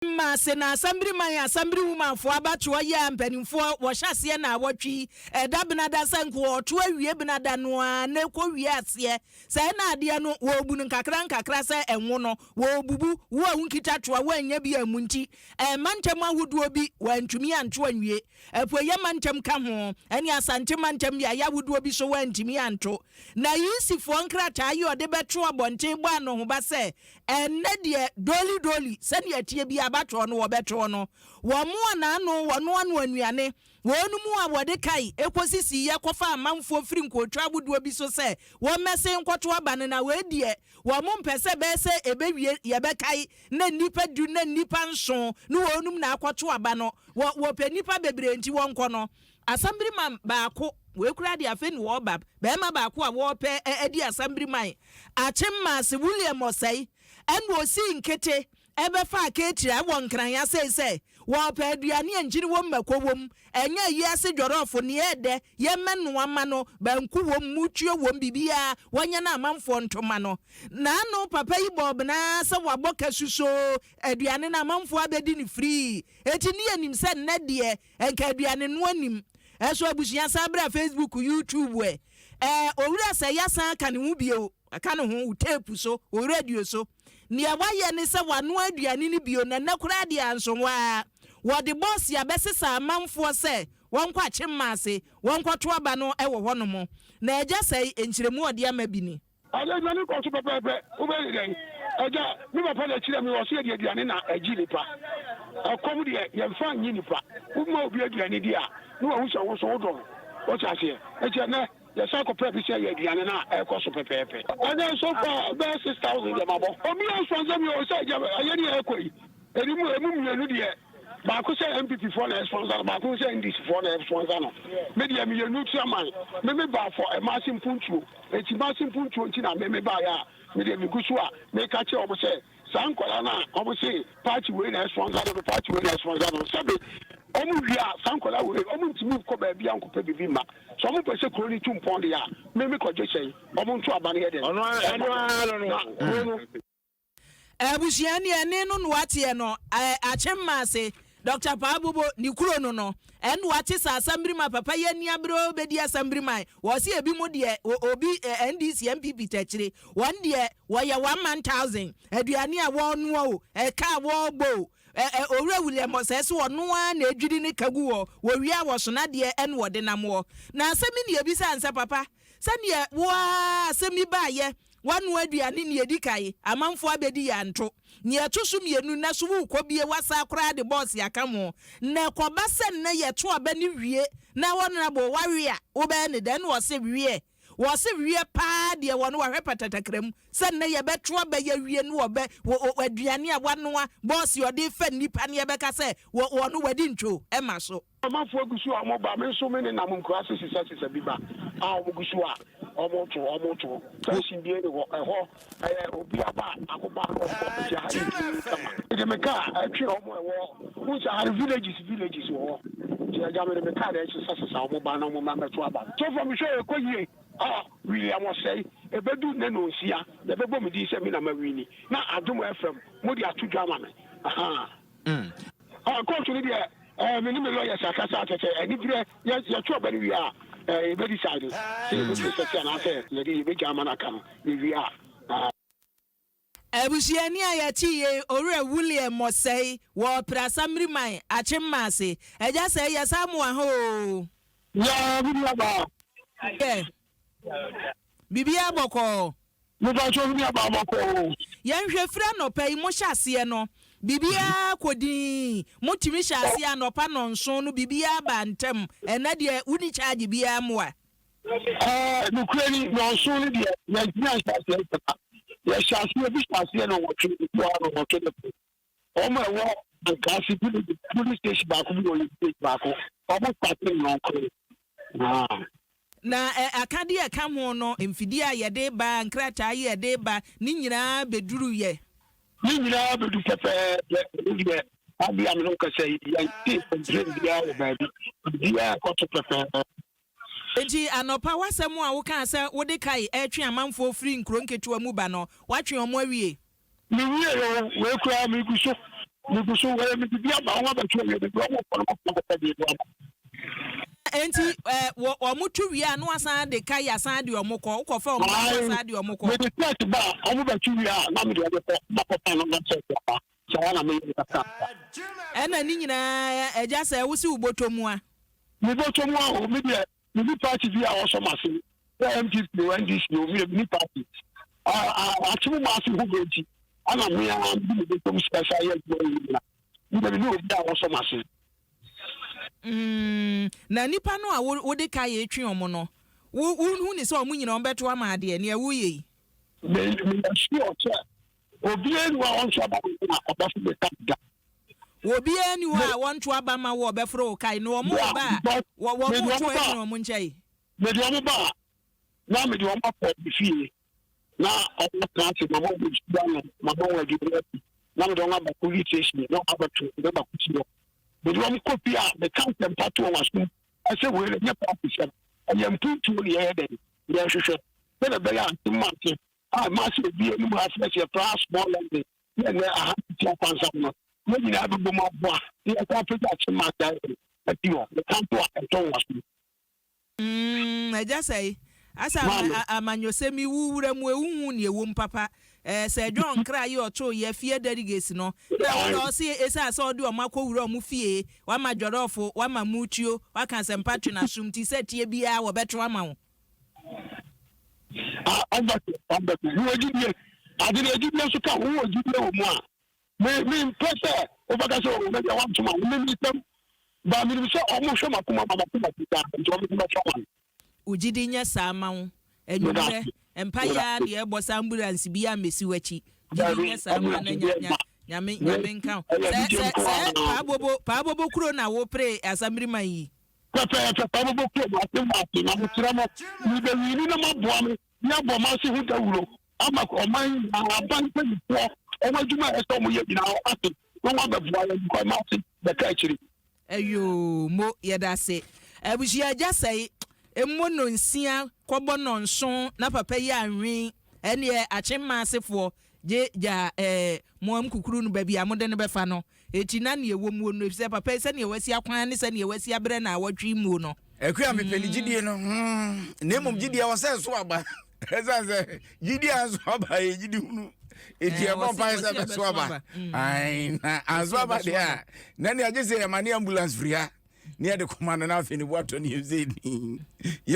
Ma se na Asɛmbiriman Asɛmbiriwomanfoɔ abatoɔ yi a mpanimfoɔ wɔhyɛ aseɛ naawɔtwe yi ɛda benada sɛ nka wɔɔto awie benada no ara na ɛkɔ wie aseɛ sɛɛ na adeɛ no wɔɔbu no nkakra nkakra sɛ ɛnwo no wɔɔbubu wo a wonkita toa woannya bi ammu nti mantam ahodoɔ bi wɔantumi anto anwie Apueeɛ mantam ka ho ɛne Asante mantam beaeɛ ahodoɔ bi so wɔantumi anto na EC foɔ nkrataa yi ɔde bɛto abɔnten bɔ anohoba sɛ Ɛnnɛ deɛ doli doli, sɛdeɛ ɛteɛ biara abatoɔ no wɔbɛtoɔ no. Wɔn a n'ano wɔnoanoa nnuane, wɔn mu a wɔde kae kɔsisiiɛ kɔfaa amanfoɔ firi nkootwa ahodoɔ bi so sɛ wɔmmɛsen nkɔto aba no, na wei deɛ wɔmpɛ sɛ ɛbɛyɛ sɛ ɛbɛwie yɛbɛkae na nnipa du na nnipa nson ne wɔnom na akɔto aba no, wɔ wɔpɛ nnipa bebree nti wɔnkɔ no. Asɛmbiriman baako, wei koraa deɛ afei na wɔreba, barima baako a wɔrepɛ adi Asɛmbiriman, Akyem Maase William Ɔsɛe, ɛna ɔsii nkete bɛfaa Keetria wɔ Nkran asei sɛ wɔrepɛ aduane a nkyene wom mako wom, ɛnyɛ ayi ase dwɔrɔfo, nea ɛdɛ, yɛmmɛnoa mma no, banku wom, mutuo wom, biribiara wɔnyɛ na amanfoɔ nto mma no. N'ano papa yi bɔɔ benaa sɛ wabɔ ka susoo aduane no amanfoɔ abɛdi no firii, enti ne yɛnim sɛ nnɛ deɛ Nka aduane noa nim. Ɛso abusua san bra Facebook, YouTube ɛ. Ɛɛ owura sɛ yasan aka ne ho bio, aka ne ho wo tape so, wo radio so. Nea wayɛ ne sɛ wanoa aduane no bio na nnɛ koraa deɛ anso waa. Wɔde bɔs abɛsesa amanfoɔ sɛ wɔnkɔ akyemma ase, wɔnkɔto aba no wɔ hɔnom. Na agya sɛe nkyerɛmu a ɔde ama bi ni. Agya, aduane kɔ so pɛpɛɛpɛ. Wobɛyɛ no dɛn? Agya, me papa na ɛkyerɛɛ me, ɔse yɛde aduane na ɛgye nnipa. Ɛkɔm deɛ, yɛmfa nnye nnipa. Woma obi aduane di a, na wahu sɛ wo nso wodɔ no. Wote aseɛ? Enti ɛnnɛ, yɛsan kɔpɛɛ bi sɛ ɛyɛ aduane no a ɛrekɔ so pɛpɛɛpɛ. Ɛnnɛ, so far, bɛyɛ 6,000 deɛ mabɔ. Obiara nsponsor me o, sɛ agya, ɛyɛ ne ɛrekɔ yi, ɛmu, ɛmu mmienu deɛ, Baako sɛ NPP foɔ na ɛsponsor no, baako nso sɛ NDC foɔ na ɛsponsor no. Me deɛ meyɛ neutral man. Me me baa for Ɛmaase mpuntuo. Enti Maase mpuntuo nti na me me baeɛ a me deɛ megu so a meka kyerɛ wɔn sɛ saa nkwadaa no a wɔn se party wei na ɛsponsor no no, party wei na ɛsponsor no no, sɛbe wɔn wie a saa nkwadaa wei wɔn ntumi nkɔ baabi a nkɔpɛ biribi mma. Sɛ wɔn pɛ sɛ kuro no tu mpɔn deɛ a, me me kɔgye sɛn? Wɔn nto aba no yɛ dɛn? Ɛma me. Na kuro no. Abusua ne ɛne no noa teɛ no akyem maase Doctor Paa Bobo ne kuro no no ɛnoa te sɛ asɛmbiriman papa yi ani abere ɔbɛdi asɛmbiriman wɔse ebi mo deɛ obi NDC NPP takyire wɔn deɛ wɔyɛ one man thousand aduane a wɔnoa o ɛka a wɔbɔ o Owura William Ɔsɛe se ɔno ara na ɛdwiri ne ka gu hɔ wɔwie a wɔsona deɛ ɛna ɔde nam hɔ na asɛm yi na yɛbisa nsɛ papa sɛdeɛ wo ara asɛm yi baayɛ Woanoa aduane nea edi kan, amanfoɔ abɛdi yɛ anto. Nea ɛto so mmienu, nnɛ so worekɔ bie, woasan koraa de bɔɔse aka ho. Na ɛkɔba sɛ nnɛ yɛto aba no wie na Honourable woawe a, wobɛyɛ no dɛn? Ɛna ɔse weɛ. Wɔse weɛ paa deɛ wɔno wahwɛ patatakra mu sɛ nnɛ yɛbɛto aba yi awie no ɔbɛ wɔ aduane a woanoa, bɔɔse a ɔde refa nnipa no yɛbɛka sɛ wɔ wɔno wadi ntwo ɛma so. Ɔmanfoɔ gu so a wɔba, me nso me nenam nkuraase sesasesa bi ba a wɔgu so a wɔto, wɔto. Station biara nni hɔ, ɛhɔ ɛyɛ obi aba a akoba na ɔkɔ, nti aha yɛ dinn kama. Mede me kaa ɛtwe wɔn a ɛwɔ, wohu sɛ aha no villages villages wɔ hɔ, nti agya mede me kaa na ɛsesasesa wɔn ba na wɔn mmra mmɛto aba no. So far mehwɛ ɛkɔ yie, ah William Osei, ɛbɛdu nnɛ nnɔnsia yɛbɛbɔ me din sɛ me na mawini, na Adom FM mode ato dwa ama me, ahaa. Ah court no deɛ eh, me ne me lawyers akasa kyɛ sɛ aniberɛ yɛ yɛto aba no wie a eh, yɛbɛ decide sɛ yɛbɛ process anaasɛ yɛde yɛbɛgya ama no aka no yɛwie a ah. Abusuani a yɛte yei Owura William Mosɛe wɔ Prasa Mmiriman, Akyem Maase. Agya sɛe yɛsan mo aha oo. Yeah, me nua baa. Yeah. Biribiara bɔkɔɔ. Mepakyɛw me nua baa bɔkɔɔ o. Yɛnhwɛ firi anɔpa yi mo hyɛ aseɛ no biribiara kɔ dinn mo tumi hyɛ aseɛ anɔpa nɔnson no biribiara baa ntɛm ɛnɛ deɛ wonni charge biara mmoa. Ɛɛ nokorɛ ni nɔnson no deɛ yɛntumi anhyɛ aseɛ ntɛm a yɛhyɛ aseɛ ebi hyɛ aseɛ nɔnwɔtwe ebi wɔ hɔ a nɔnwɔtwe ne fo. Wɔn a ɛwɔ Ankaase village police station baako bi wɔ yɛ village baako wɔn startee nnɔnkron. Ah. Na akadeɛ a ɛka ho no, mfidie a yɛde ba, nkrataa yi a yɛde ba, ne nyinaa bɛduru yɛ. Ne nyinaa bɛdu pɛpɛɛpɛ. Ɛno deɛ, adeɛ a me ne wo kasa yi, yɛntee complain biara wɔ baabi. Biribiara rekɔ so pɛpɛɛpɛ. Enti anɔpa w'asɛm a wokaa sɛ wode kae retwe amanfoɔ firi nkuro nketewa mu ba no, woatwe wɔn awie? Menwiei o, wei koraa megu so. Megu so wɔ mede bi aba wɔn abɛto awie mede wɔn kɔ no mɔkɔ kɔpɛ bi aba. Enti wɔ wɔn to wie a na wasan de ka yɛ asan de wɔn kɔ wokɔfa wɔn ba na wasan de wɔn kɔ. Mede tɛt ba a wɔn bɛto wie a na mede wɔn kɔ makɔfa no na sɛ aba saa na meyɛ no kakra. Ɛna ne nyinaa agya sɛ wosi wo bɔtɔ mu a. Me bɔtɔ mu a o me deɛ me ni party bi a wɔsɔ m'ase sɛ NPP o NDC o me ni party akyem mu ase ho bɛ nti ana me ara mede me bɔtɔ mu sika sa yɛ adwuma yi nyina me deɛ me ne obi a wɔsɔ m'ase. Mm, na nipa no a wode ka yɛ etwe wɔn no, wo wohu ne sɛ wɔn nyina wɔn bɛto ama adeɛ nea woyɛ yi. Me me sure sɛ obiara ni hɔ a ɔnto aba ma wo a ɔbɛfo me ka da. Obiara ni hɔ a wɔnto aba ma wo a ɔbɛforo wo kae na wɔn ba a wɔ wɔn to agyina wɔn nkyɛn. Mede wɔn ba a, na mede wɔn akɔ me fie na wɔn atena ase ma wɔn nsuo anom ma wɔn aduane adi na mede wɔn aba police station na wɔn abɛto me baako si hɔ. Mede wɔn kɔ fie a meka nsɛmpa to wɔn asom sɛ wei no ɛnyɛ party sɛm ɛyɛ mpuntuo ne yɛyɛ dɛn yɛhwehwɛ sɛdeɛ ɛbɛyɛ a ntem ase a maase obi anim ha frɛ sɛ yɛfrɛ ha small london ne ɛnɛ aha tete akwansam no yɛn nyinaa bɛbɔ mu aboa ne yɛsan apagya akyem ma adan adi hɔ meka nso a ɛtɔ wɔn asom. Mm, agya sɛe. Asa ama, amanyɔsɛm yi, wo wura mu ewu hu nea ɛwom papa. Eh, sɛ John kra yi ɔtoo yɛ fie delegates no, na wo na ɔse esiane sɛ ɔde ɔmo akɔ wura ɔmo fie, wama jɔlɔfo, wama mutuo, waka asɛmpa twe n'asom nti sɛ teɛ biara wɔbɛto ama wo. Ah, ɔbɛto, ɔbɛto. Wowɔ gyidie. Ade no gyidie nso ka ho, wowɔ gyidie wɔ mu a, Me mempɛ sɛ wobɛka sɛ oh, mɛdeɛ woantoma wo. Me mesɛm ba menim sɛ ɔmo hwɛ m'akoma ma m'akoma fitaa nti ɔmo nso bɛfa ma no. Wo gyidi nyɛ saa ma wo. Anwummerɛ, mpaeɛ ara na yɛbɔ sɛ ambulance biara mmɛsi w'akyi. Gyidi nyɛ saa ma na nya nya Nyame Nyame nka wo. Sɛ sɛ sɛ Paabobo Paabobo kuro na wopere Asamiriman yi. Pɛpɛɛpɛ Paabobo kuro mu ase mu ase na mesrɛ mo mebɛwini na moaboa me ne abɔ m'ase ho dawuro ama ɔman nyinaa aban mpanimfoɔ wɔn adwuma a ɛsɛ wɔn yɛ nyinaa wɔn ase na wɔn abɛboa yɛn because m'ase bɛka akyiri. Ayoo mo yɛdase abusua agya sɛe mmo nonsia kɔbɔ nɔnson na papa yi anwen ɛneɛ akyemma asefoɔ gye gya ɛɛ mo amkukuru no baabi a mode no bɛfa no Eti na nea ɛwɔ muo no, efisɛ papa yi sɛnea wasi akwan ne sɛnea wasi abrɛ naawɔtwe yi muo no. Akua mepɛ ne gyidie no hmm. Na mmom gyidie ɛwɔ sɛ ɛso aba ɛsiane sɛ gyidie a ɛso aba yɛ gyidi hunu ɛti eh, ɛbɔ mpae sɛ ɛbɛso aba mm. na anso aba deɛ a na nea gye sɛ yɛma ne ambulance firi ha ne yɛde kɔma no na afei ne bo atɔ ne yɛm sɛ yɛma.